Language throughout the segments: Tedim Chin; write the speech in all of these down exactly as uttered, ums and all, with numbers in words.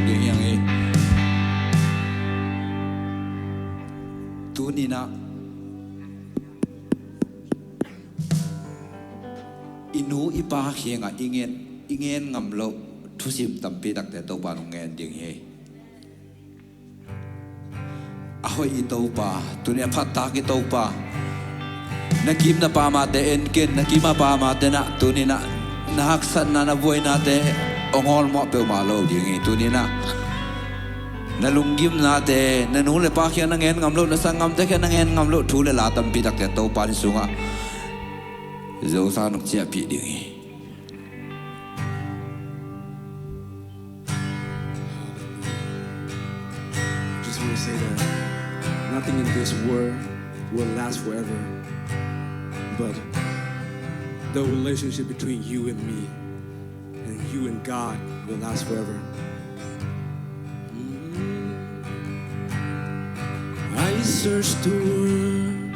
ding hi hang hi. Tuni-in ah i nu i pa kiangah i ngen, i ngen ngam loh thusim tampi takte Topa'n hong ngen ding hi. A hoih i Topa, tuni a phattak i Topa, na kim na pamte en ken, na kim a pamte na, tuni-in ah na haksatna, na buainate hong awlmawh peuhmah lo ding hi. Tuni-in ah na lunggimnate, na nu le pa kiang na ngen ngam loh, na sanggamte kiang na ngen ngam loh thu le la tampi takte Topa'n hih sungah Zosang hong ciahpih ding hi. Just want to say that nothing in this world will last forever, but the relationship between you and me and you and God will last forever. I searched the world,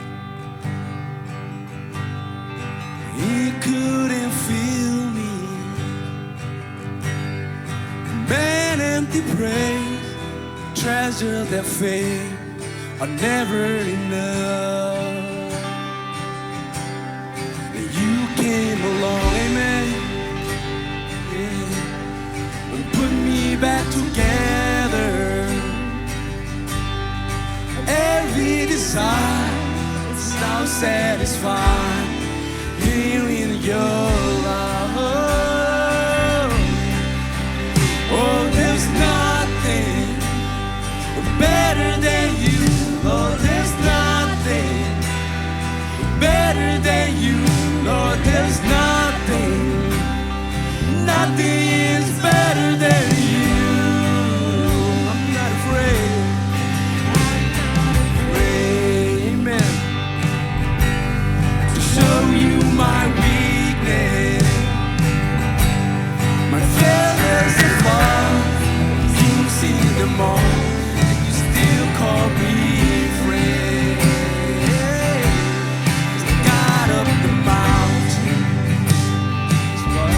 it couldn't fill me. Men and the praise, treasure that fade are never enough. You came along, amen, yeah, and put me back together. Every desire is now satisfied here in your love. Oh, there's nothing better than you. Oh, there's nothing better than you. Lord, there's nothing, nothing is better than you. I'm not afraid. Pray, amen. To show you my weakness, my failures and flaws, you see them all, and you still call me friend. He's the God of the mountain. He's what?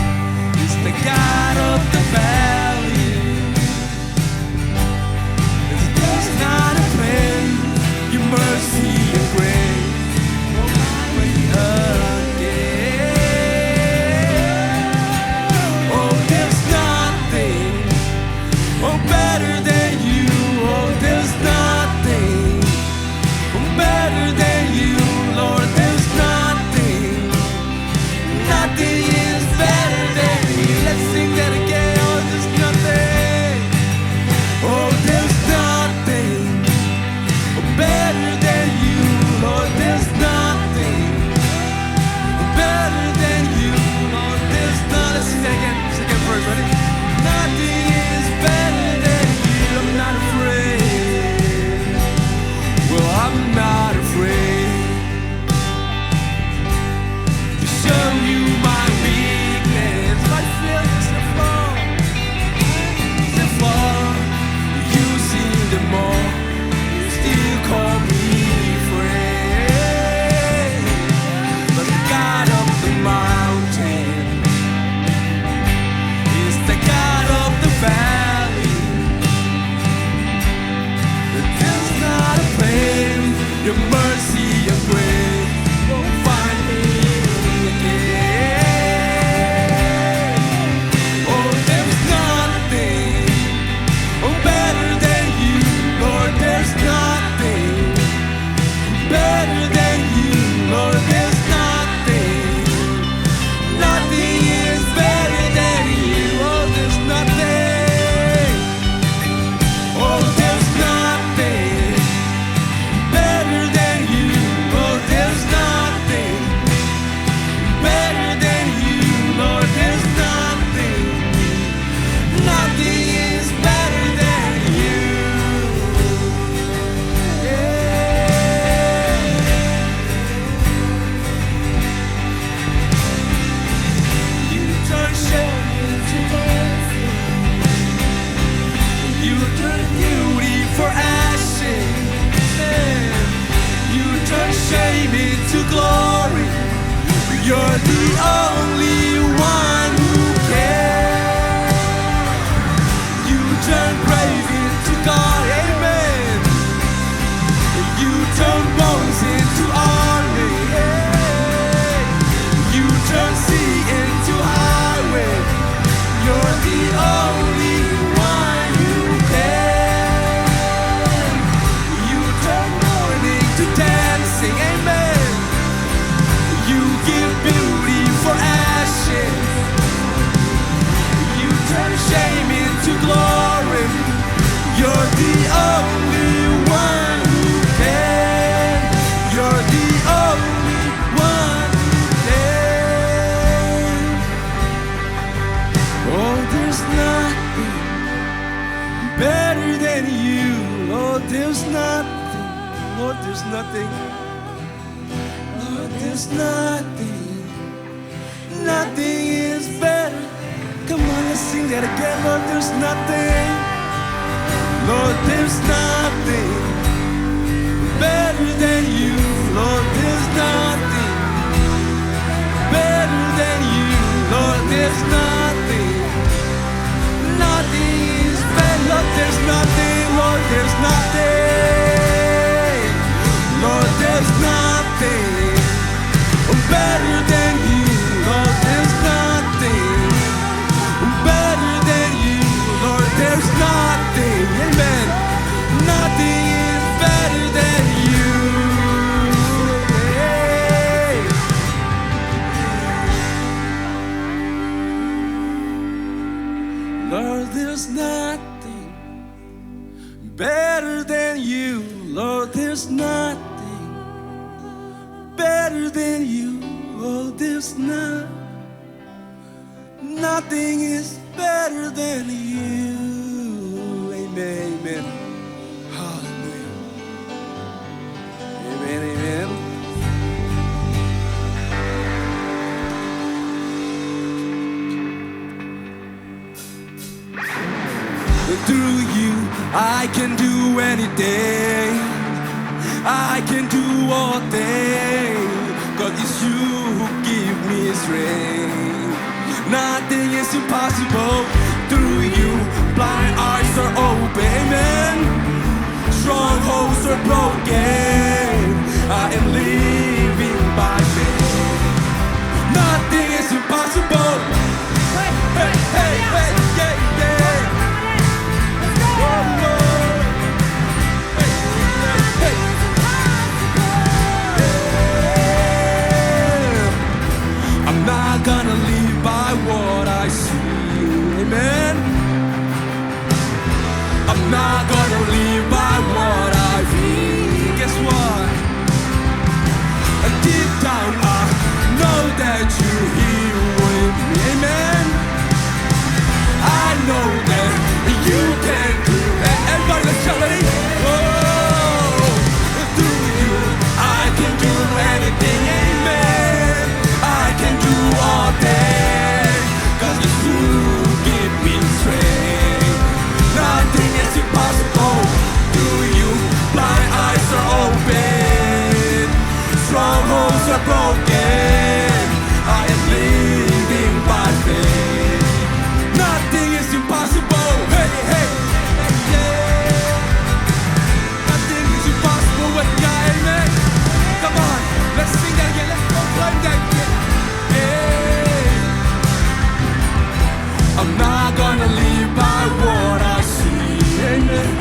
He's the God of the valley. There's not a place your mercy and grace won't find me again. Oh, there's nothing, oh, better than you. Oh, there's nothing better than you, Lord. There's nothing, nothing is better than you. Let's sing that again. Oh, there's nothing, oh, there's nothing better than you, Lord. There's nothing better than you, Lord. There's not. Let's sing that again. Second verse, ready? Nothing is better than you. I'm not afraid. Well, I'm not afraid to show you my weakness. My feelings are flawed, they're flawed. You see them all, you still call me friend. But the God of the mountain is the better than you. Lord, there's nothing. Lord, there's nothing. Lord, there's nothing. Nothing is better. Come on, let's sing that again. Lord, there's nothing. Lord, there's nothing better than you. Lord, there's nothing better than you. Lord, there's nothing. Nothing is better. Lord, there's nothing. Lord, there's nothing. Lord, there's nothing better than you. Lord, there's nothing better than you. Lord, there's nothing. Amen. Nothing is better than you. Lord, there's nothing better than you. Lord, there's nothing better than you. Lord, there's not, nothing is better than you. Amen, amen. Hallelujah. Amen, amen. Through you, I can do anything. I can do all things. 'Cause it's you who give me strength. Nothing is impossible. Through you, blind eyes are open. Amen. Strongholds are broken. I am living by faith. Nothing is impossible. Hey, hey, hey, hey, yeah, yeah. Oh, Lord. Hey, hey, hey. Yeah. I'm not gonna live by what I see. Amen. I'm not gonna live by what I feel. Guess what? Deep down, I know that you're here with me. Amen. I know that you can do it. Everybody, let's shout, ready? Oh, through you, I can do anything. Amen. I can do all things. 'Cause it's you who give me strength. Nothing is impossible. Through you, blind eyes are open. Strongholds are broken. I am living by faith. Nothing is impossible. Hey, hey, yeah. Nothing is impossible with God, amen. Come on, let's sing that again. Let's proclaim that again. Hey. I'm not gonna live by what I see. Amen.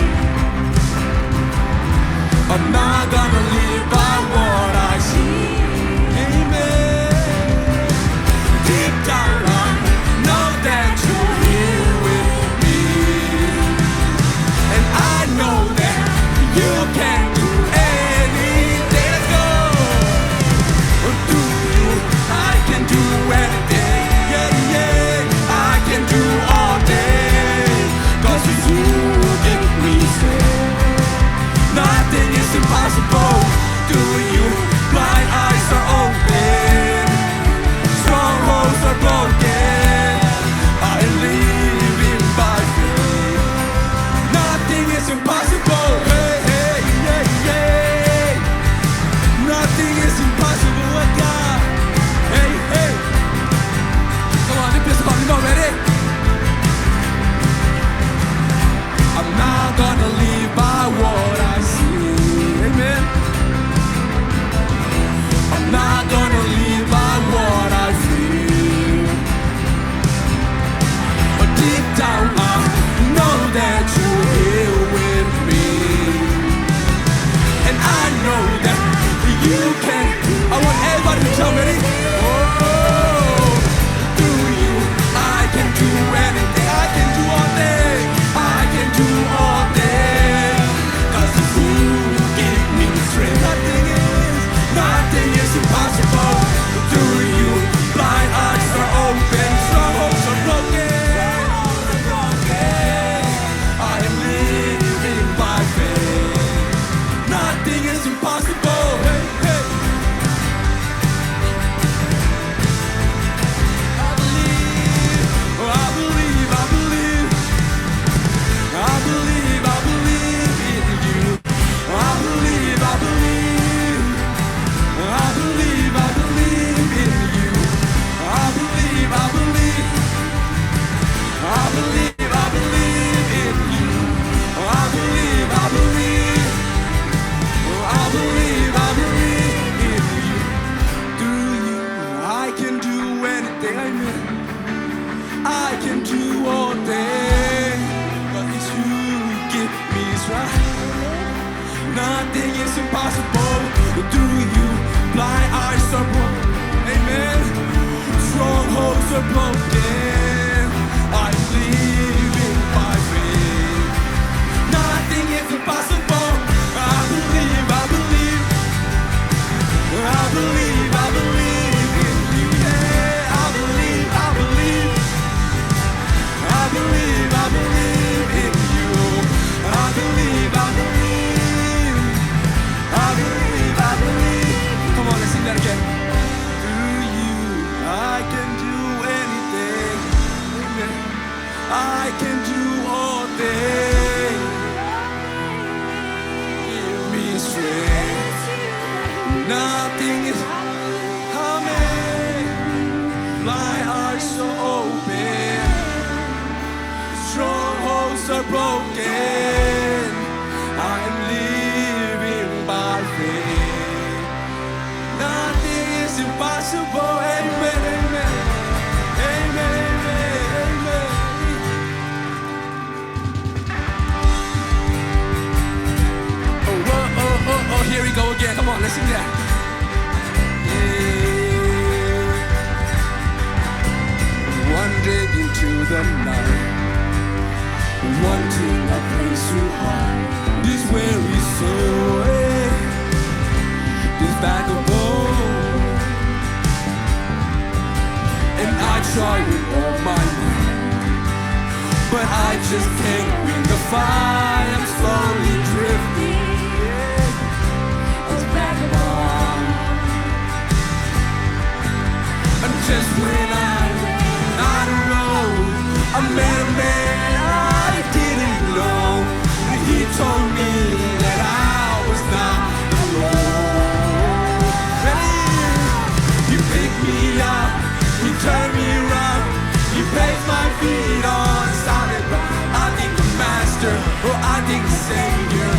I'm not gonna live by what I see. Amen. Deep down, I know that you're here with me. And I know that you can do anything. Let's go. Through you, I can do anything. Yeah, yeah. I can do all things. 'Cause it's you who give me strength. Nothing is impossible. To can do all things, 'cause it's you give me strength. Nothing is impossible through you. Blind eyes are broken. Amen. Strongholds are broken. I'm living by faith. Nothing is impossible. I believe, I believe. I believe, I believe in you. Yeah, I believe, I believe. I believe, I believe in you. I believe, I believe. I believe, I believe. Come on, let's sing that again. Through you, I can do anything. Amen. I can do all things. Give me strength. Nothing is. Amen. My eyes are open. Strongholds are broken. I am living by faith. Nothing is impossible. Amen, amen. Amen, amen, amen. Oh, whoa, oh, oh, oh, here we go again. Come on, let's sing that. Yeah. Wandering into the night, wanting a place to hide. This weary soul, eh, this vagabond. And I try with all my might, but I just can't win the fight. I'm slowly drifting, yeah, as vagabond. And just when I, I don't know, I met a man I didn't know. He told me that I was not alone. Hey, you pick me up, you turn me around, you place my feet on solid ground. I thank the Master, oh, I thank the Savior,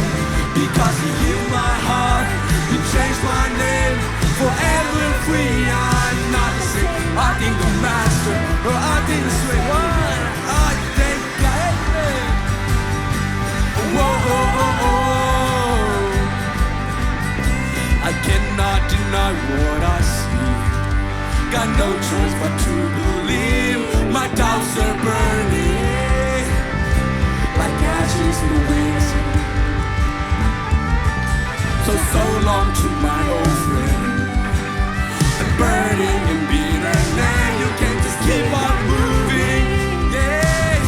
because He healed my heart, He changed my name, forever free, I'm not the same. I thank the Master, oh, I thank the Savior. I thank Whoa, oh, oh, oh. I cannot deny what I see. Got no choice but to believe. My doubts are burning like ashes in the wind. So, so long to my old friend. And burning and bitter, now you can just keep on moving. Yeah,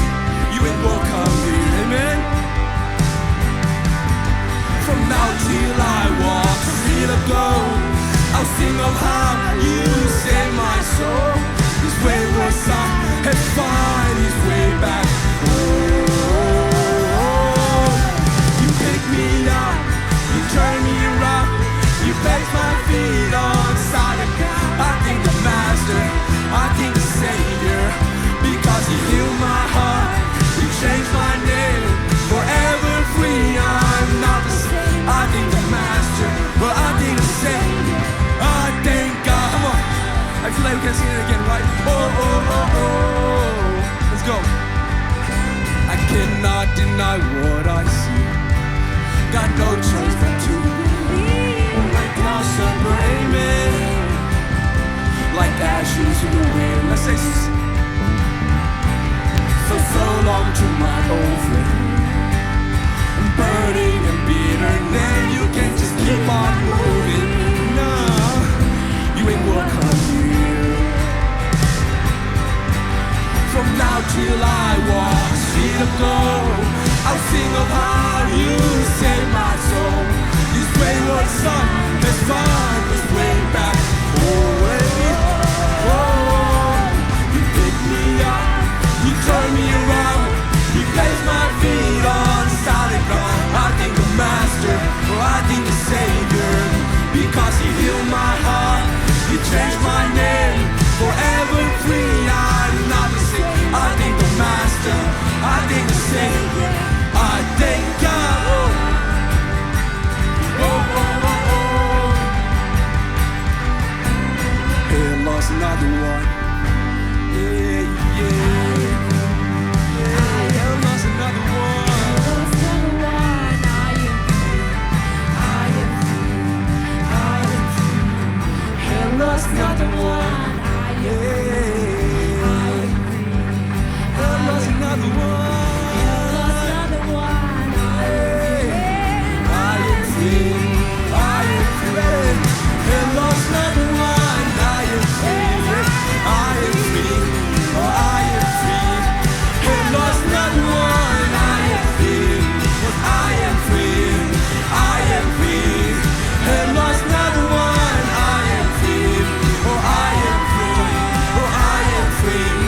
you ain't welcome here, amen. From now till I walk, see the goal. I'll sing of how you saved my soul. This wayward son has found his way back home. You pick me up, you turn me around, you place my feet on solid ground. I thank the Master, I thank the Savior, because He healed my heart, He changed my name, forever free, I'm not the same. I thank the Master, but I thank the Savior, I thank God. Come on. I feel like we can sing it again, right? Oh, oh, oh, oh. Let's go. I cannot deny what I see. Got no choice but to believe. My doubts are burning like ashes in the wind. Let's say, so, so long to my old friend. Burning and bitter, now you can just keep on moving. No, you ain't welcome here. From now till I walk, see the goal. I'll sing of how you saved my soul. This wayward son has found his way back home. Oh, you pick me up, you turn me around, you place my feet on solid ground. I thank the Master, oh, I thank the Savior, because He healed my heart, He changed my name, forever free, I'm not the same. I thank the Master, I thank the Savior, I thank God. Oh, oh, oh, oh. Hey, I lost another one. Yeah, yeah. I am free, I am free. Have lost not one, I am free, I am free. Oh, I am free, have lost not one, I am free. 'Cause I am free, I am free. Have lost not one, I am free. Oh, I am free, oh, I am free.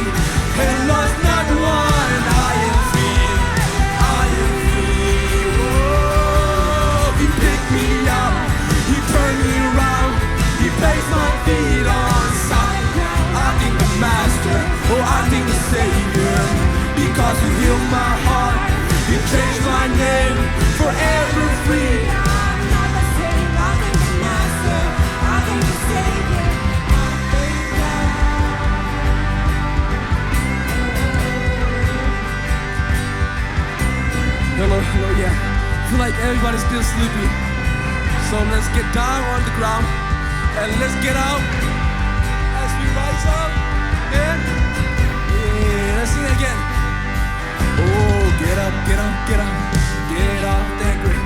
Have lost not one, I am free, I am free. Oh, he picked me up, he turned me around, he placed my feet on solid ground. I thank the Master, oh, I thank the Savior, because he healed my heart, he changed my name, forever free. I'm not the same. I thank the Master, I thank the Savior, I thank God. Hello, hello, yeah. I feel like everybody's still sleepy. So let's get down on the ground and let's get out as we rise up. Yeah, yeah, let's sing it again. Oh, get up, get up, get up. Get out that grave.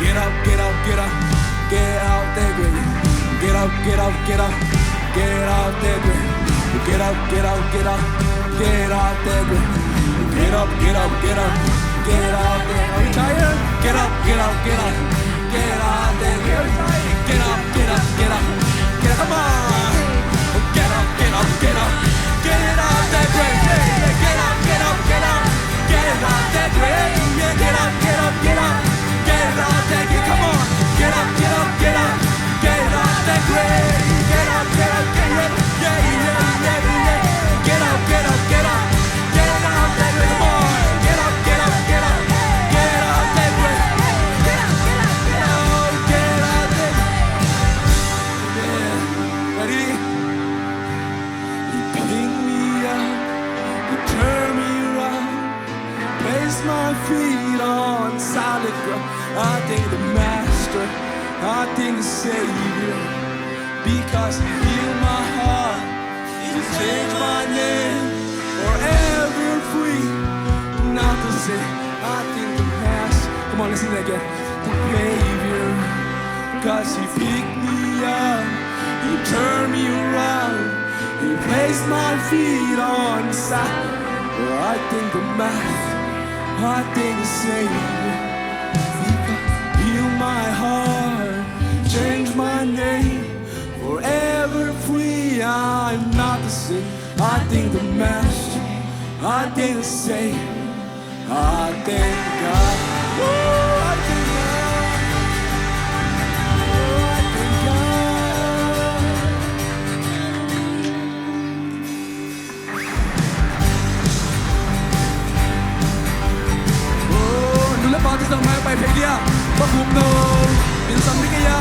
Get up, get up, get up. Get out that grave. Get up, get up, get up. Get out that grave. Get up, get up, get up. Get out that grave. Get up, get up, get up. Get out that grave. Are you tired? Get up, get up, get up. Get out that grave. Get up, get up, get up. Get, come on. Get up, get up, get up. Get out that grave. Yeah, yeah. Get up, get up, get up. Get out that grave. Yeah, get up, get up, get up. Get out that grave. Come on. Get up, get up, get up. Get out that grave. Get up, get up, get up. Yeah, yeah, yeah, yeah. Get up, get up, get up. Get out that grave. Come on. Get up, get up, get up. Get out that grave. Get up, get up, get up. Oh, get out that grave. Yeah. Ready? He picked me up, he turned me around, placed my feet on solid ground. I thank the Master, I thank the Savior, because he healed my heart, he changed my name, forever free, not the same. I thank the Master. Come on, let's sing that again. The Savior, 'cause he picked me up, he turned me around, he placed my feet on solid. Oh, I thank the Master, I thank the Savior. He healed my heart, changed my name, forever free, I'm not the same. I thank the Master, I thank the Savior. I thank God. Oh, I thank God. Oh, I thank God. Oh, nu le pa te zong mai pai phei dia. Pa khum no. Min sam ni kei a.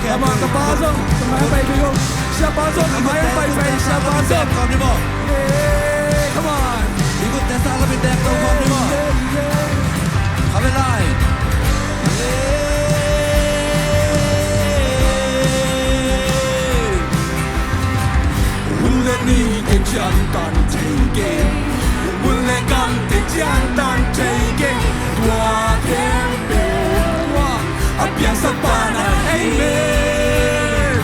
Come on, ka pa zong mai pai phei go. Sia pa zong mai pai phei, sia pa zong. Come on. Hun le ni te cian tan thei kei, hun le gam te cian tan thei kei, tua khempeuh tua a piangsak pa na hi mei.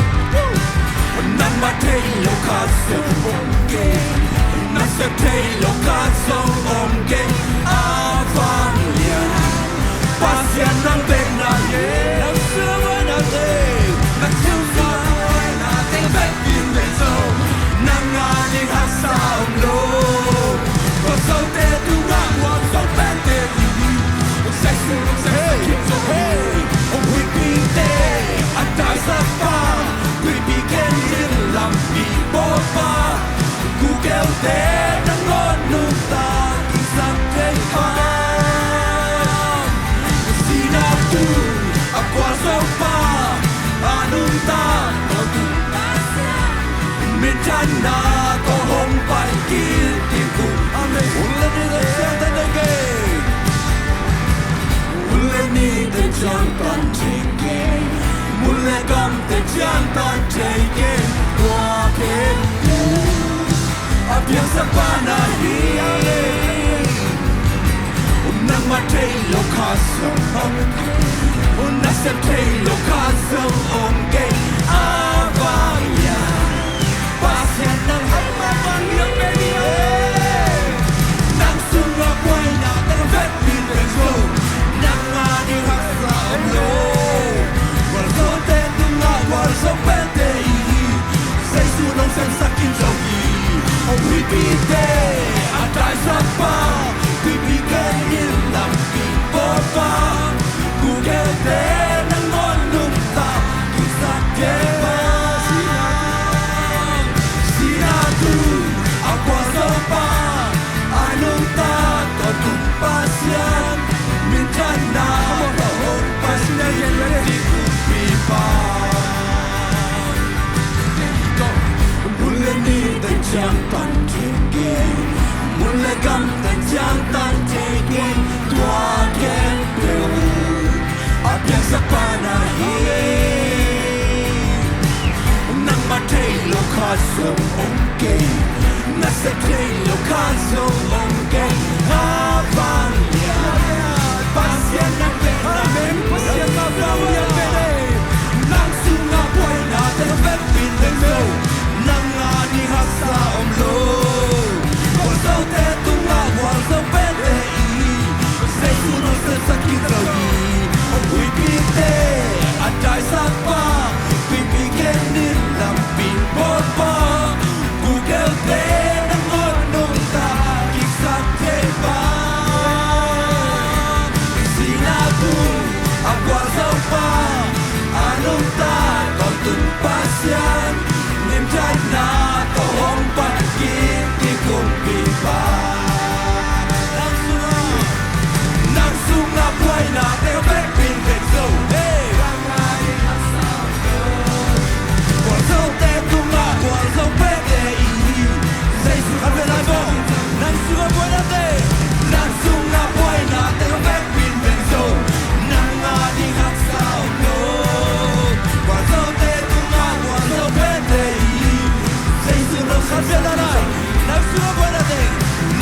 Nangmah thei lo khat zong om kei, na sep thei lo khat zong om kei. A vanglian Pasian nang bek na hi. Nang siangtho na te, nang siangtho na te bek in bek zo. Nang a ding haksa om lo. Ko so te tu nga wa so pen te tu ni. Ko sai su lo sai su ki zo. Hey, o hui pi te a tai sa pa. Hui pi ken din lam pi bo pa. Kukeute nangawn nuntak i sak thei pa. Sina tu a kua zo pa a nuntak. Minthanna ko hong pai kik kik uh. Amen. Hun le ni te ciang tan thei kei. Hun le ni te ciang tan thei kei. Mun le gam te ciang tan thei kei. Tua khempeuh a piangsak pa na hi. Nasep thei lo khat zong om kei a vang hiam? Pasian nang hai mah bang hiam pen hiam? Nang sungah buaina teng vekpi in veng zo. Nang a ding haksa om lo. Gualzote tungah gualzo pente i hi. Jesu nong semsak in zo hi. Huipite a taisakpa, huipi ken in lampi bawlpa, gukelte nangawn nungta kiksak thei pa. Sihna tung a gualzopa, a nungta tawntung Pasian, minthanna tawh hong pai kik kumpipa. Mun le ni teng ciang tan thei kei, mun le gam teng ciang tan thei kei, tua khempeuh a piangsak pa na hi. Nangmah thei lo khat zong om kei, nasep thei lo khat zong om kei. A vang hiam? Pasian nang pen, Pasian nang pen, nang sungah buaina teng vekpi in veng zo. Nang a ding haksa om lo. Gualzote tungah gualzo pente i hi. Jesu nong semsak in zo hi. Huipite a taisakpa, huipi ken in lampi bawlpa, gukelte nangawn nungta kiksak thei pa. Sihna tung a gualzopa, a nungta tawntung Pasian, minthanna tawh hong pai kik kumpipa. Nang sungah, nang sungah buaina teng vekpi in veng zo. Hey! Gualzote tungah gualzo pente i hi. Jesu khan pen lai bawng. Nang sungah buaina teng, nang sungah buaina teng vekpi in veng zo. Nang a ding haksa om lo. Gualzote tungah gualzo pente i hi. Jesu nong khan pen lai. Nang sungah buaina teng,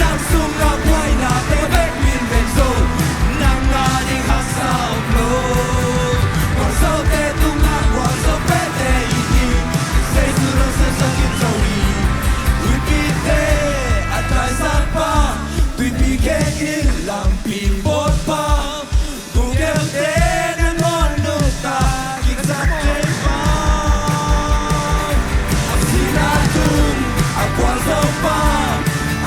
nang sungah buaina teng vekpi in veng zo. Nang a ding haksa om lo. Gualzote tungah gualzo pente i hi. Jesu nong semsak in zo hi. Huipite a taisakpa, huipi ken in lampi bawlpa, gukelte nangawn nungta kiksak thei pa. Sihna tung a gualzopa,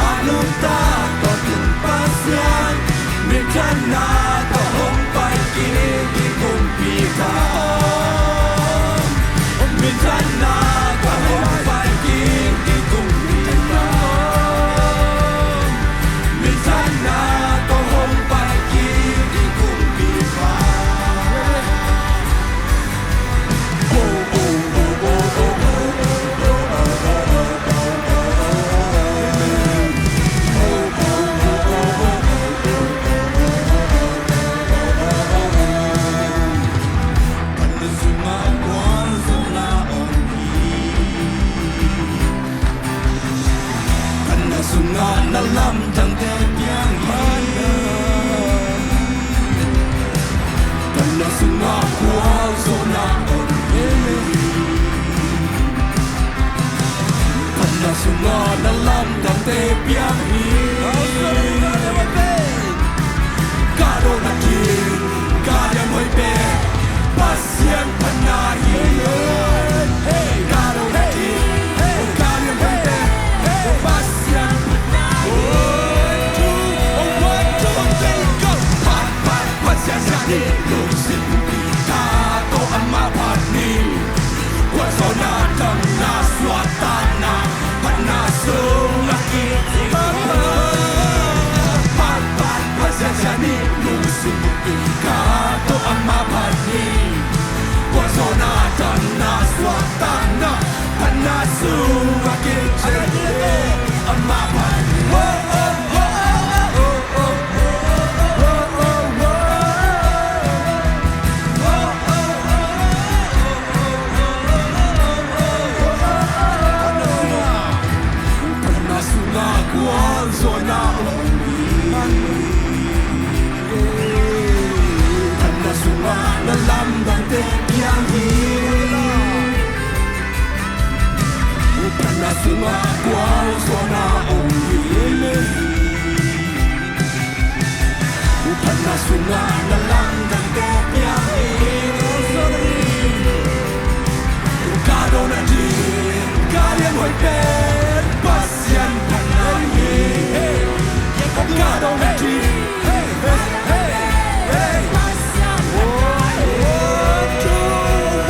a nungta tawntung Pasian, minthanna tawh hong pai kik kumpipa. Minthanna tawh hong pai kik kumpipa. Minthanna tawh hong pai kik kumpipa. Ka na sungah gualzawhna om hi. Ka na sungah na lamdangte piang hi. Ka na sungah gualzawhna om hi. Ka na sungah na lamdangte piang hi. Ka dawna kin, ka lianhuai pen Pasian phatna hi. Ka dawna kin, ka lianhuai pen Pasian phatna hi. One, two, one, two, go. Phat, phat, Pasian phat ni, lungsim pumpi ka tawh amah phat ni. Gualzawhna, damna, suahtakna, phatna sungah kici. Phat, phat, Pasian phat ni, lungsim pumpi ka tawh amah phat ni. Gualzawhna, damna, suahtakna, phatna sungah kici. Amah phat ni. Oh, oh, oh, oh, oh. Phatna sungah gualzawhna om hi. Mah gualzawhna om hi le, phatna sungah na langdangte piang hi. Ka dong a ding, ka lianhuai pen Pasian phatna hi. Ka dong a ding, hey, hey, hey, hey. One, two,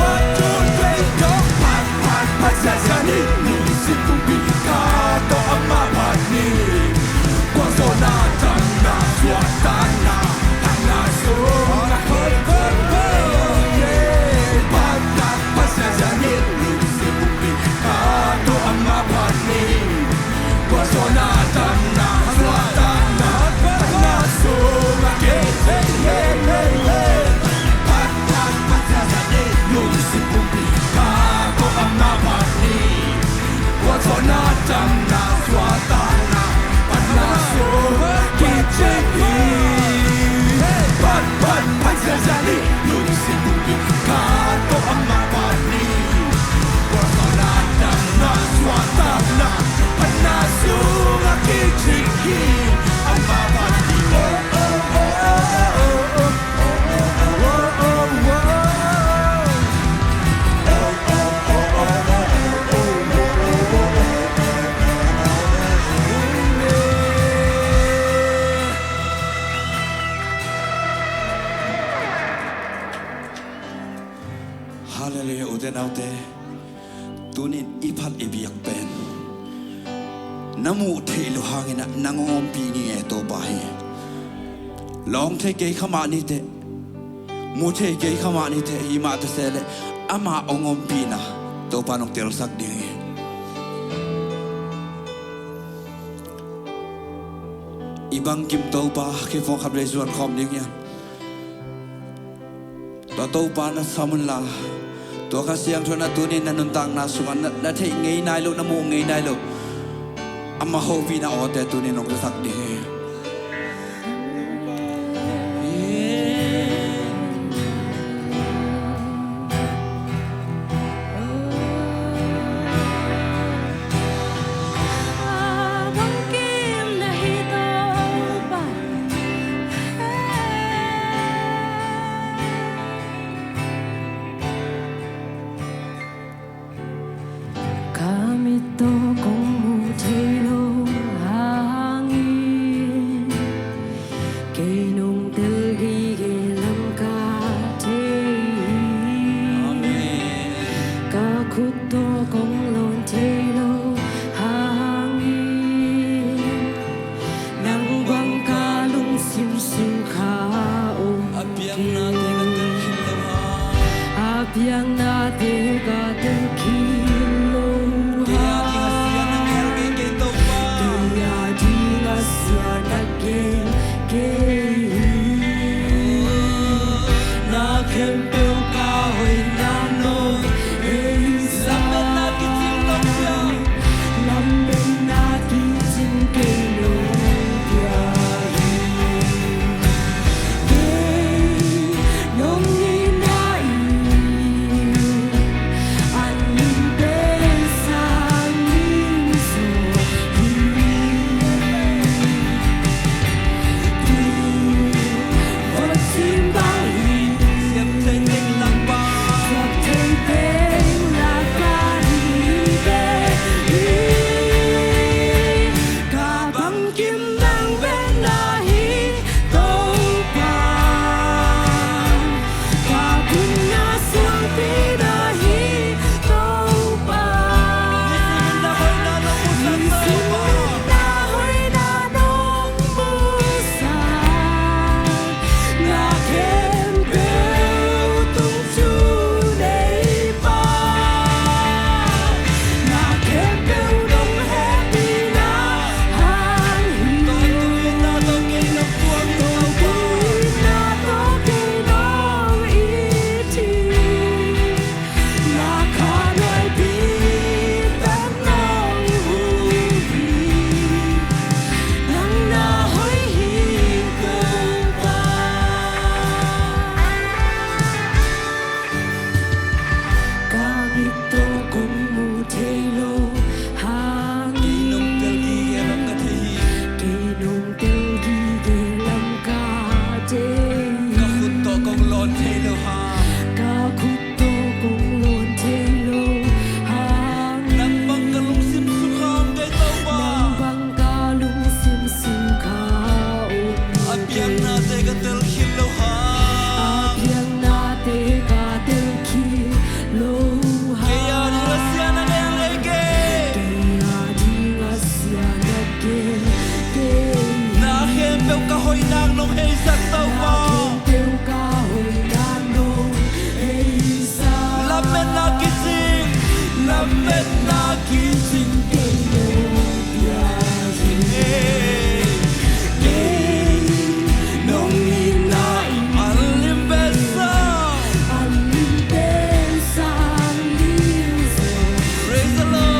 one, two, three, go. Phat, phat, phat, ziahziah ni, lungsim pumpi, ka tawh amah phat ni. Gualzawhna, damna, suahtakna, phatna sungah kei. Phat, phat, phat, ziahziah ni, lungsim pumpi, ka tawh amah phat ni. Gualzawhna, damna, suahtakna, phatna sungah kei. Hey, hey, hey, hey. Phat, phat, phat, ziahziah ni, lungsim pumpi, ka tawh amah phat ni. Gualzawhna, damna, suahtakna, phatna sungah kei cing hi. Phat, phat, phat, ziahziah ni, lungsim pumpi, ka tawh amah phat ni. Gualzawhna, damna, suahtakna, phatna sungah kei cing hi. Amah phat ni. Oh, oh, oh, oh, oh. Halleluiah, ute naute. Tunin i phat i biak pen na muh theih loh hangin ah nang hong ompih ning e, Topa hi. Lawng thei kei kha mah ni teh, mu thei kei kha mah ni teh, hi mah ta se leh amah hong ompihna Topa nong telsak ding hi. I bangkim Topa, kei pawngkhat vei zuan khawm ding hiam? Tua Topa na sam un la, tua Kha Siangtho in ah tunin na nuntakna sungah na, na theih ngei nai loh, na muh ngei nai loh, amah hopihna awte tunin hong zasak ding hi. Ka mit tawh kong muh thei loh hangin Hoihnak nong heisak Topa. Lametna kicing, lametna kicing kei lo. Kei nong itna in an lim besa, an lim besa, an lim besa. Praise the Lord.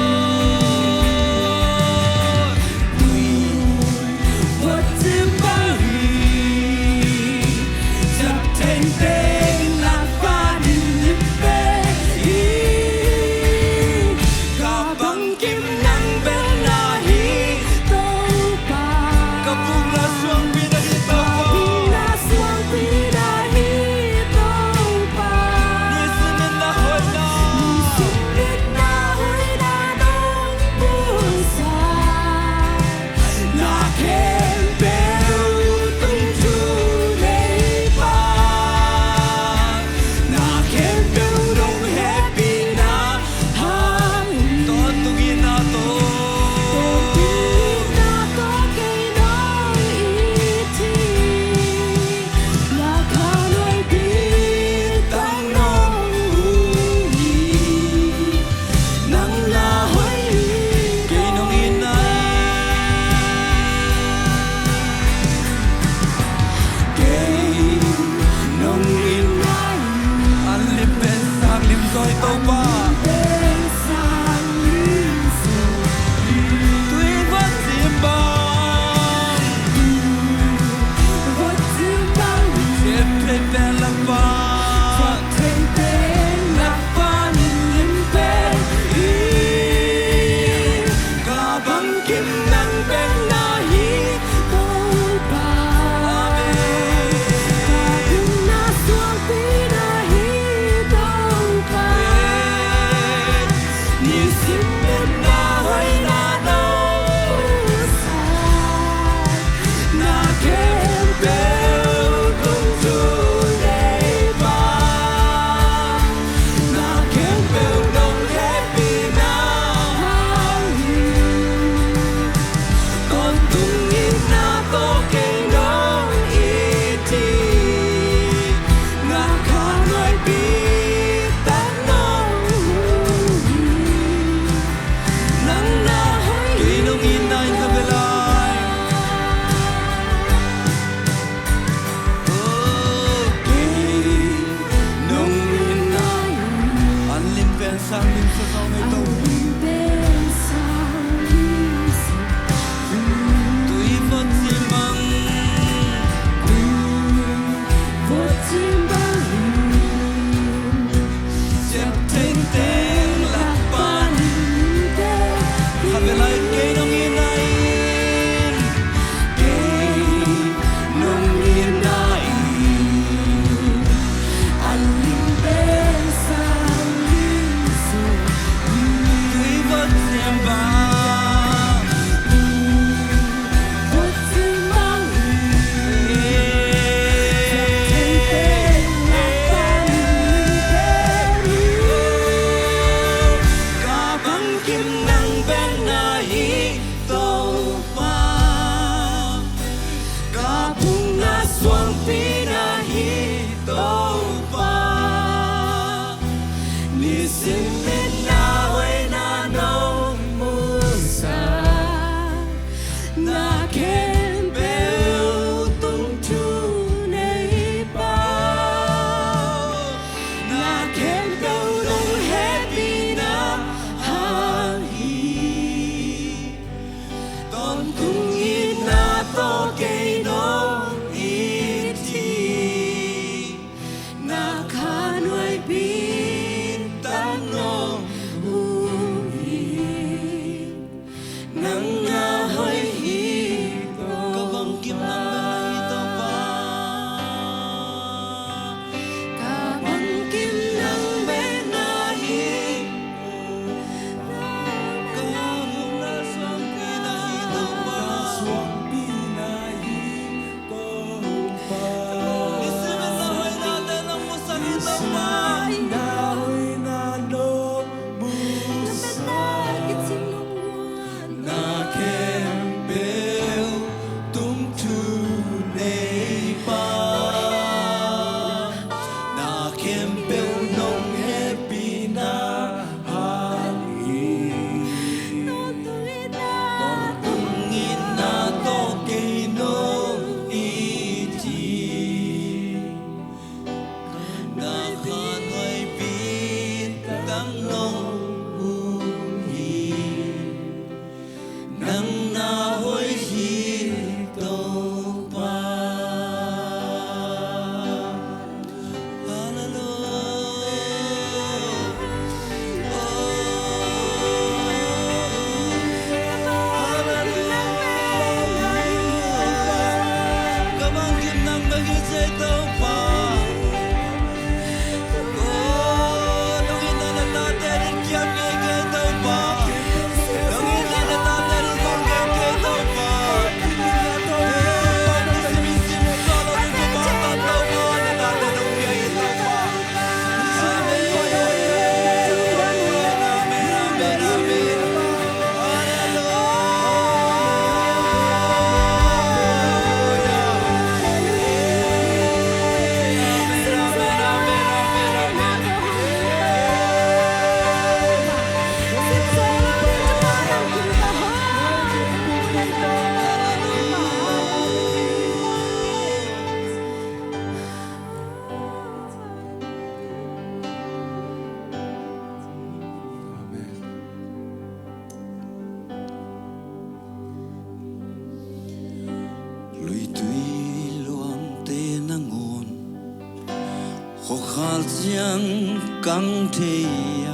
Khuakhal ciang kang thei a,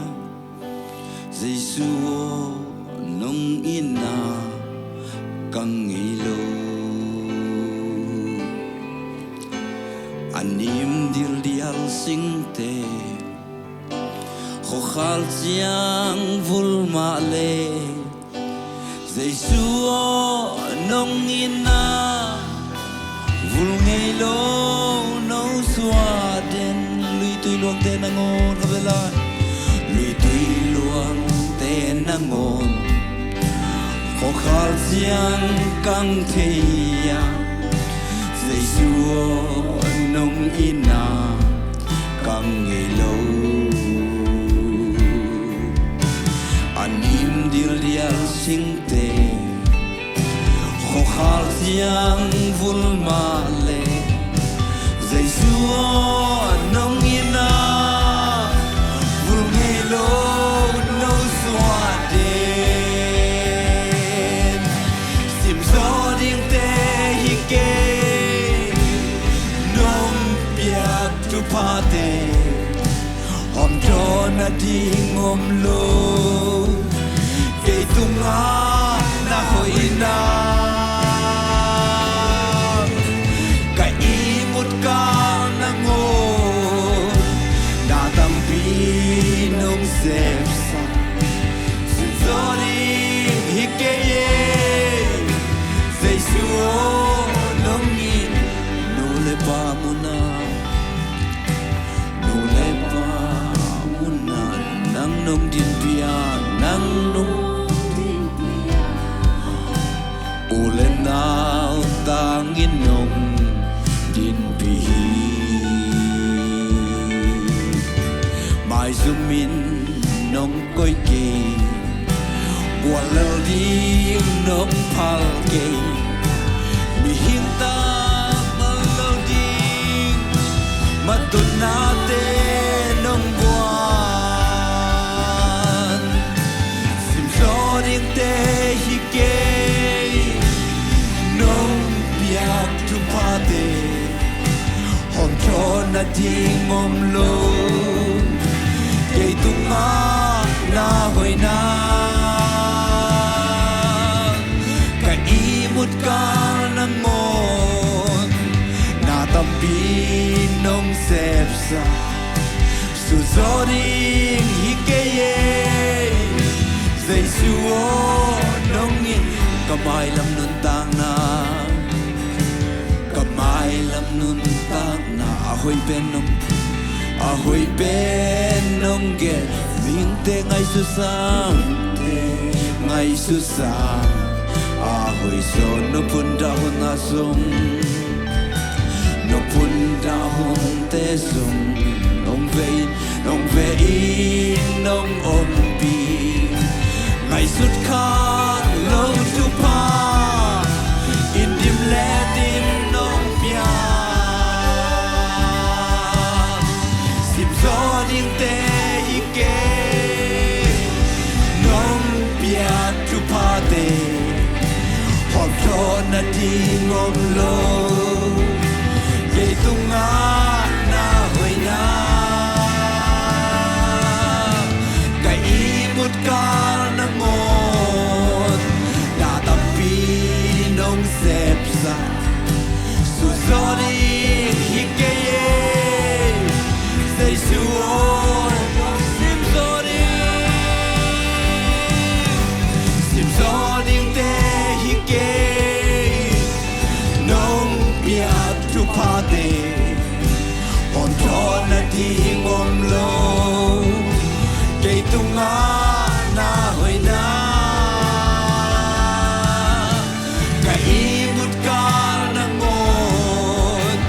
Jesu aw, nong itna kang ngei lo. A nim dildial singte, khuakhal ciang vul mah le, Jesu aw, nong itna vul ngei lo, no suah den. Luitui luangte nangawn, kha ve lai. Luitui luangte nangawn, khuakhal ciang kang thei a, Jesu aw, nong itna kang ngei lo. A nim dildial singte, khuakhal ciang vul mah le, Jesu aw, nong itna vul ngei lo, no suah den. Simzaw dingte hi kei, nong piak thuphate, hawmthawh nading om lo, kei tungah na hoihna. Ka ihmut kal nangawn, na tampi nong sepsa, sunzaw ding hi kei e, Jesu aw, nong it. Nu le pa munah, nu le pa munah, nang nong dinpih a, nang nong dinpih a, u le nau tangin nong dinpih hi. Maizumin nong koih kei, guallel ding nong phal kei, mihing tangval lo ding, matutnate nong guan. Simzaw dingte hi kei, nong piak thuphate, hawmthawh nading om lo, kei tungah na hoihna. Ka ihmut kal nangawn, na tampi nong sepsa, sunzaw ding hi kei e, Jesu aw, nong it. Ka mailam nuntakna, ka mailam nuntakna, a hoih pen nong, a hoih pen nong gen. Mihingte ngaihsutsa, ngaihsutsa, a hoih zaw, no phungah hun a sung, no phungah hunte sung, nong vei, nong vei, nong ompih. Ngaihsut khak lo thupha, in dim le din nong piak. Simzaw dingte hi kei, nong piak thuphate, hawmthawh nading om lo, kei tungah na hoihna. Ka ihmut kal nangawn, na tampi nong sepsa, sunzaw ding hi kei e, Jesu aw. Simzaw ding, simzaw dingte hi kei, nong piak thuphate, hawmthawh nading om lo, kei tungah na hoihna. Ka ihmut kal nangawn,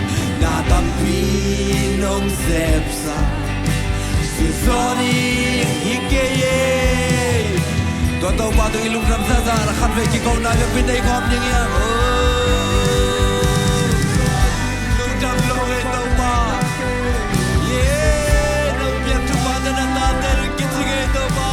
na tampi nong sepsa, sunzaw ding hi kei e. Tua Topa tung i lungdam zahzah a khatvei kikona biakpiin nei khawm ding hiam? Oh. Lungdam lo ei Topa. Yeah, nong piak thuphate na tate nong kici ngei Topa.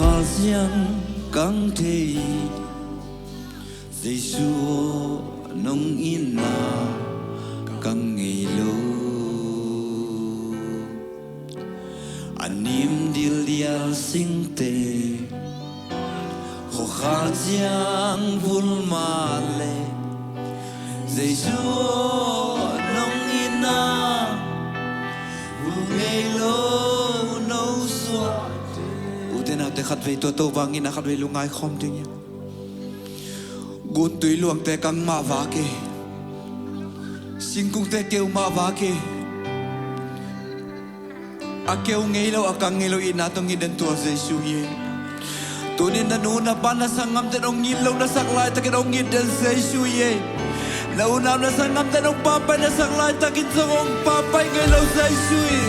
Kha ciang kang thei, Jesu aw nong itna kang ngei lo. A nim dildial singte, khuakhal ciang vul mah leh, Jesu aw nong itna vul ngei lo, no suah. Ute naute, khatvei tua Topa itna khatvei lungngai khawm ding hi. Guntui luangte kang mah vak hi. Singkungte keu mah vak hi. A keu ngei lo, a kang ngei lo itna tawh it den tua Jesu hi. Tuni-in na nu, na pa, na sanggamte hong it lo na sak laitakin hong it den Jesu hi. Na unau na sanggamte hong papai na sak laitakin zong hong papai ngei lo Jesu hi.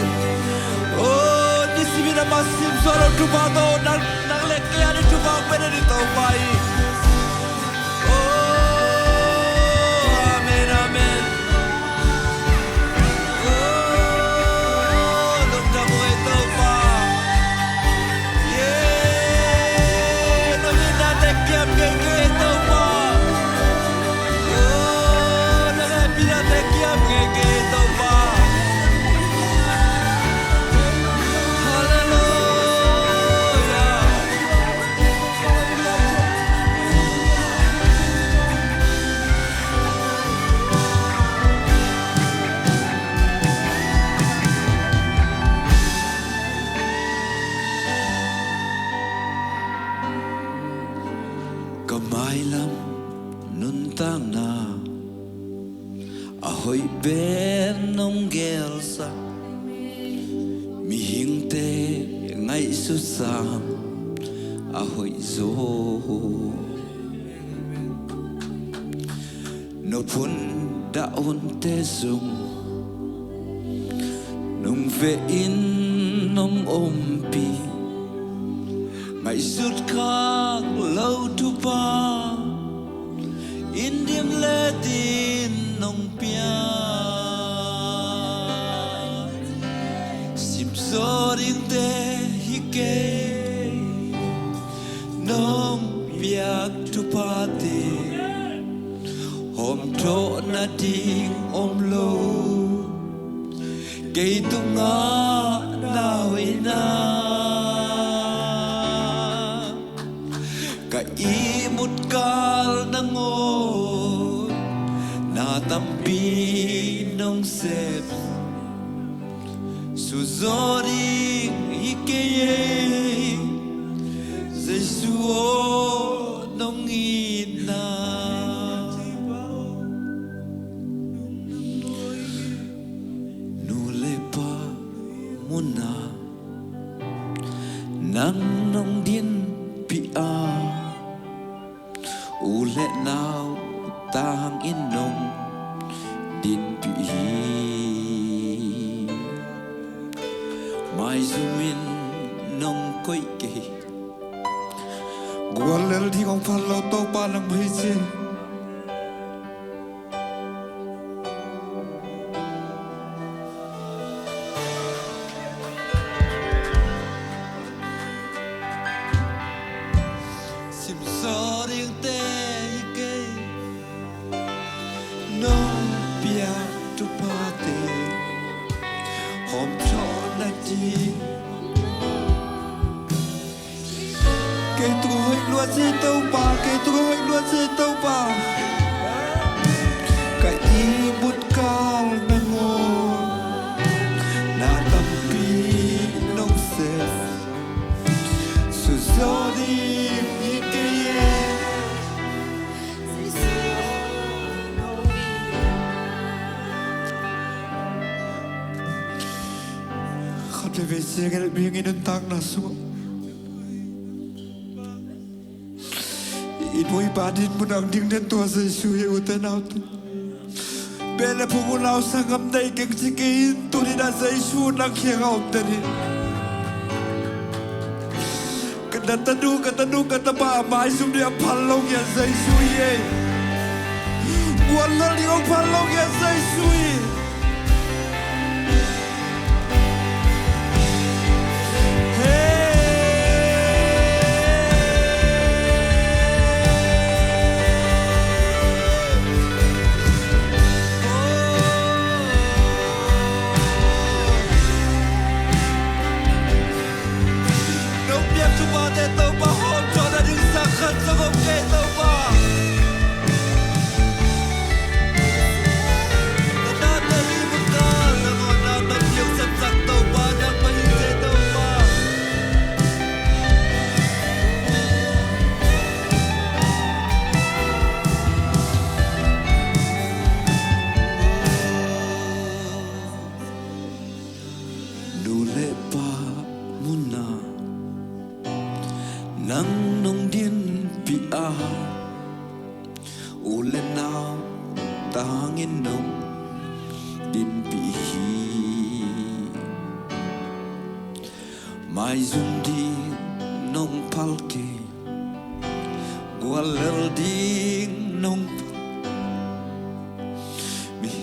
Oh, nisimin amah simsuah lo Topa tawh nang, nang le kei a ding Topa hong pia ding Topa hi. Oh, amen, amen. Oh, lungdam uh ei Topa. Yeah, nong itna teh kiam ngei kei Topa. Oh, nong hehpihna teh kiam ngei kei Topa. Halleluijah. Ka mailam nuntakna a hoih pen nong gelsak, mihingte ngaihsut sang a hoih zaw. Nop hun dah hunte zong nong veh in nong ompih, ngaihsut khak loh thupha in dim le din nong pia. Simzaw dingte hi kei, nong piak thuphate hawmthawh nading om lo. Kei tungah na hoihna ka ihmut kal nangawn na tampi nong sep. Suzaw ding hi kei ei, Jesu aw nong itna. Nu le pa munah nang nong dinpih a, u le nau tangin nong dinpih hi. Maizum in nong koih kei, guallel ding hong phal lo Topa nang mah hi ci. Simzaw dingte hi kei, nong piak thuphate hawmthawh nading. Kei tungah hoih lua ci Topa, kei tungah hoih lua ci Topa. Ka ihmut kal nangawn na tampi nong sep. Suzaw ding hi kei ei. Khat veivei ciangin mihing i nuntakna sungah i pu i pa dinmun ah ding den tua Jesu hi, ute naute. Beh le phung, unau sanggam, nei keng ci kei in, tuni-in ah Jesu nang kiangah om den hi. Ka tanu, ka tanu, ka tapa a maizum ding a phal lo hi a Jesu hi ei. Guallel ding hong phal lo hi a Jesu hi. Hey. U le nau tangin nong dinpih hi. Maizum ding nong phal kei, guallel ding nong phal mi.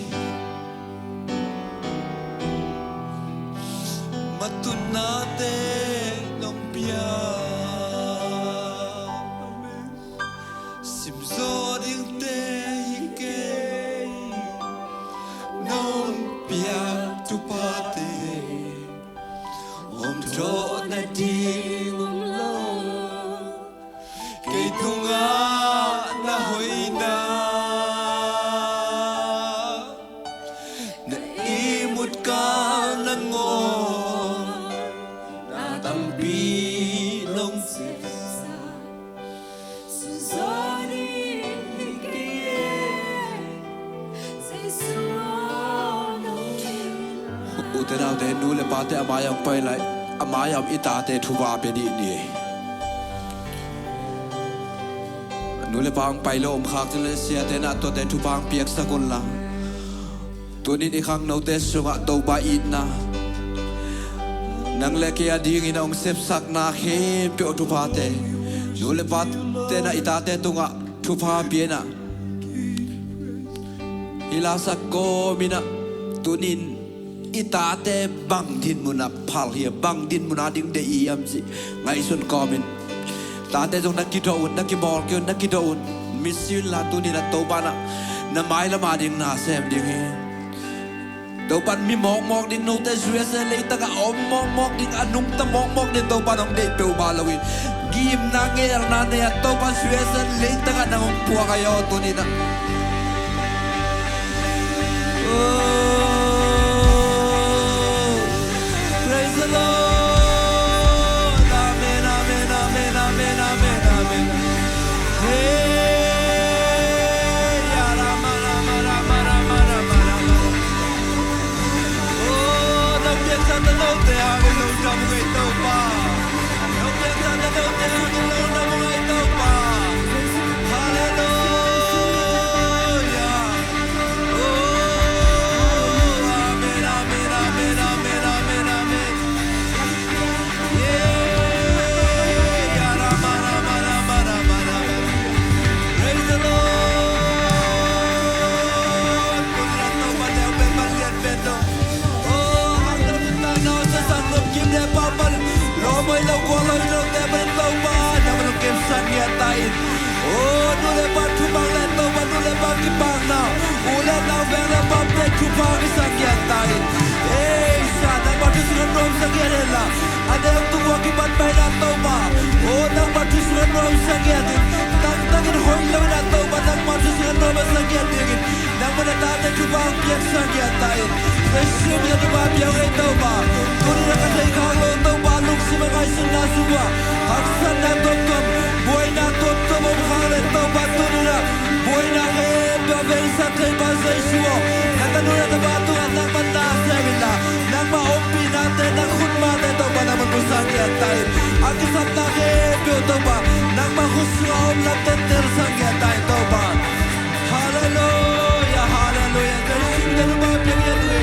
Matunate nong pia, simzaw dingte hi kei. Nong pia thuphate om thawh nading om lo. Kei tungah na hoihna, na ihmut kal nangawn, na tampi nong sepsak. Ute naute, nu le pate a mai-ah hong pai lai, a mai-ah om i tate thupha pia dih ni. Nu le pa hong pai lo om khak cin le siate na tuate thupha hong piaksak un la. Tunin i khangnote sungah Topa itna, nang le kei a dingin a hong sepsakna khempeuh thuphate, nu le pate na i tate tungah thupha piakna hi la sak kawmin ah, tunin i tate bang dinmun ah phal hi a, bang dinmun a ding deih i hiam cih ngaihsun kawmin. Tate zong na kidawh un, na kibawl kei un, na kidawh un. Misi un la, tunin ah Topa na, na mailam a ding na sem ding hi. Topa in mi mawkmawk ding, note U S A leitang ah a om mawkmawk ding, a nungta mawkmawk ding Topa in hong deih peuhmah loin, gimna ngelna nei a Topa in U S A leitang ah nang hong puak ahi aw tunin ah. Oh, praise the Lord. Amen, amen, amen, amen, amen, amen. Hey, ya, rama, rama, rama, rama, rama, rama. Oh, nong piaksa na note a hong lungdam ngei Topa. Nong piaksa na note a hong lungdam ngei Topa. Hallelujah. Oh, amen, amen, amen, amen, amen, amen. Yeah. Praise the Lord. Topa neu pen malian pen dong. Oh, hang lo ta nau sa san lo kim le pa pan. Lo moi lo kua lo lo te pen Topa nang lo kim san ngia ta in. Oh, nu le pa thupha le Topa nu le pa kipakna. U le nau veng le pamte thupha kisan ngia ta in. Ei sa nangmah thu sungah nuamsa ngia le la. A neu tung ua kipan pai na Topa. Oh, nangmah thu sungah nuamsa ngia ding. Tangtangin hoih lo na Topa nangmah thu sungah nuamsa ngia dingin. Nangmah na tate thupha hong piaksa ngiat ta in. Jesu min a thupha pia ngei Topa. Tuni na ka thei khak lo Topa lungsim a ngaihsutna sungah haksatna tuamtuam, buaina tuamtuam om khak le Topa tuni na buaina khempeuh a veisak thei pa Jesu aw. Na tanu na tapa tungah nangmah na sem in la. Nangmah ompihnate na khutmate Topa nangmah pusak ngiat ta in. A kisapna khempeuh Topa nangmah khut sungah om lamte telsak ngiat ta in Topa. Halleluia, halleluia. Jesu min a thupha pia ngiat uh hi.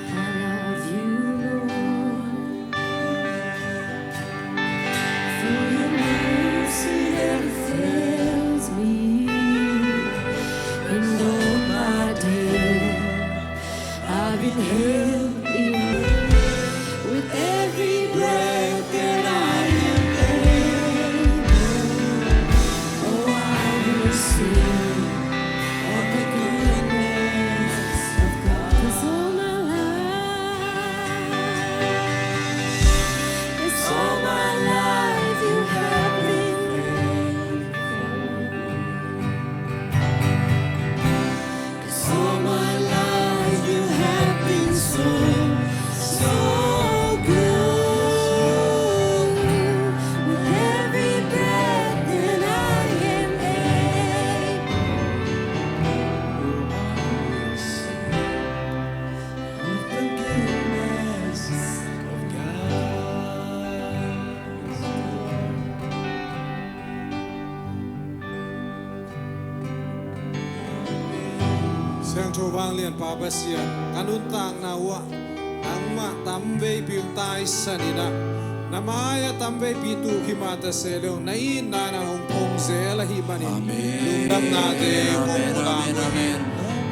I love you, Lord, for your mercy never fails me. And all my days I've been held in with every breath that I am able. Oh, I will sing of the goodness of God. 'Cause all my life, 'cause all my life you have been faithful. 'Cause all my life you have been so, so good. With every breath that I am able, Siangtho vanglian Pa Pasian, ka nuntakna uhah nangmah tamveipi uh taisan in ah, na mai-ah tamveipi tuk hi mah ta se leh, na itna in ah hong phong zel ahih manin, amen, lungdamnate, amen, hong, amen, pulak, amen, amen.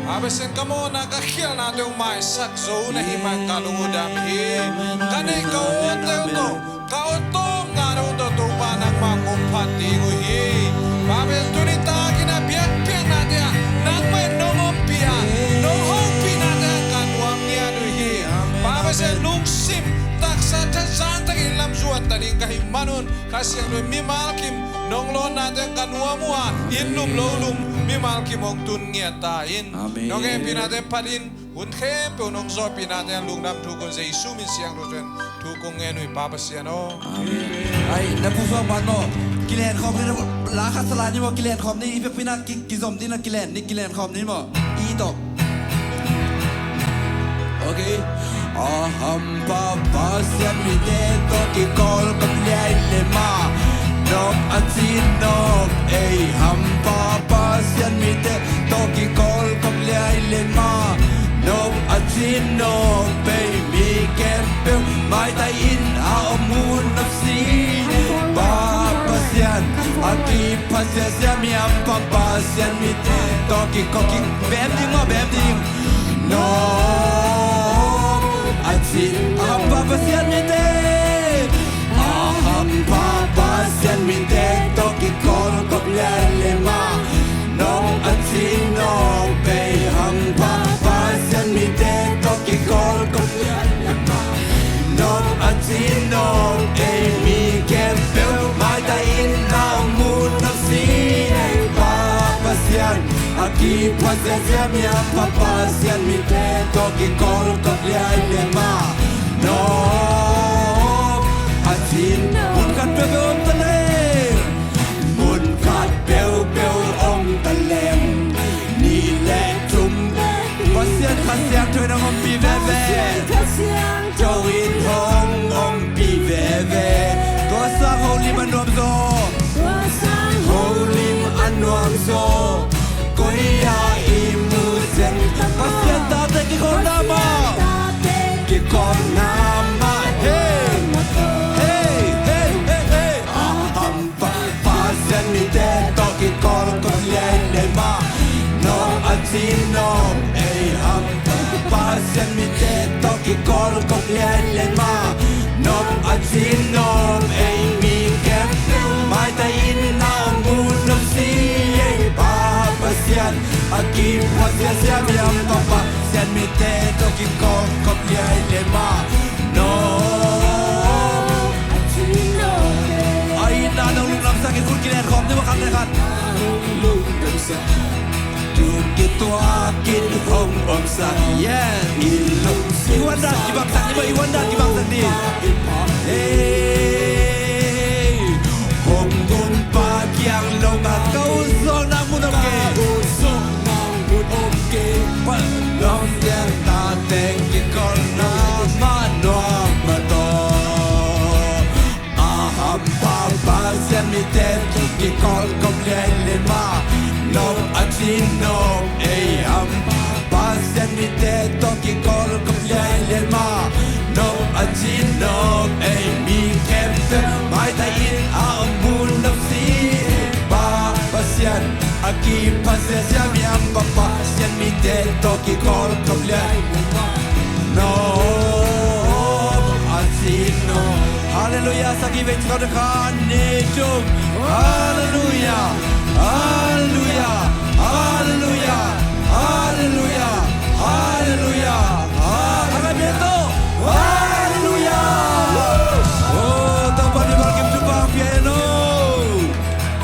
Pa Pasian, ka mawhna ka khialhnate hong maisak zo na hih man ka lung uh dam hi. Ka neih ka awte uh tawh, ka awtawm ngate uh tawh Topa nangmah kong phat ding uh hi. Pa Pasian, tuni takin a biakpiaknate ah nangmah in nong ompih a, nong hopihnate ah ka nuam ngiat uh hi. Pa Pasian, lungsim taksa thasan takin lamzuan ta ding ka hih manun, Kha Siangtho in mimal kim nong lawnnate ah ka nuam uh a, inn lum lo lum mimal kim hong tun ngiat ta in. Amen. Nong hehpihnate phat in, hun khempeuh nong zawhpihnate ah lungdam thuk un, Jesu min siangtho in thu kong ngen uh hi, Pa Pasian aw. Amen. Ai, na pusuak man maw? Kilen khawm ni, la khat sa lai ni maw, kilen khawm ni, i biakpiakna ki, kizom ding na kilen ni, kilen khawm ni maw? I tawh. Okay. A hampa Pasian mite tawh kikawl kop liai le mah, nop a cin nop ei. Hampa Pasian mite tawh kikawl kop liai le mah, nop a cin nop ei. Mi khempeuh maitai in a om hun nop si. Pa Pasian a kipha siasia, mi hampa Pasian mite tawh kikawl ki, bem ding maw, bem ding. Nop a cin, a hampa Pasian mite, a hampa Pasian mite tawh kikawl kop liai le mah, nop a cin nop ei. Hampa Pasian mite tawh kikawl kop liai le mah, nop a cin nop ei. Mi khempeuh maitai in a om hun nop si. Pa Pasian a kipha siasia, mi hampa Pasian mite tawh kikawl kop liai le mah, nop a cin. Mun khat peuhpeuh om ta leng, mun khat peuhpeuh om ta leng, nih le thum Pasian Kha Siangtho in hong ompih veve. Pasian Kha Siangtho in hong ompih veve. Tua sang holim a nuam zaw, tua sang holim a nuam zaw, koi-ah i mu zen. Pasian tate kikholhna mah, kikholhna mah. Hey, hey, hey, hey, hey. A hampa Pasian mite tawh kikawl kop liai le mah, nop a cin nop ei. Hampa Pasian mite tawh kikawl kop liai le mah, nop a cin nop ei. Mi khempeuh maitai in a om hun nop si. Pa Pasian a kipha siasia, mi hampa Pasian mite tawh kikawl kop liai le mah, nop a cin nop ei. A itna nong lunglamsak in khut kilen khawm ni maw, khat le khat. Tung kituak in hong omsak. Yes. I huan dan kibangsak ni maw, i huan dan kibangsak ni. Hey. Hong gunpa kiang lo ngah, ka ut zawkna mun om kei. Pa, nong piang ta teng kikholhna mah nuam mah tawh. A hampa Pasian mite tawh kikawl kop liai le mah, nop a cin nop ei. Hampa Pasian mite tawh kikawl kop liai le mah, nop a cin nop ei. Mi khempeuh maitai in a om hun nop si. Pa Pasian a kipha siasia, mi hampa Pasian mite tawh kikawl kop liai le mah, nop a cin nop. Halleluiah. Sak hi veng, khat, khat, nih, thum. Halleluiah. Halleluiah.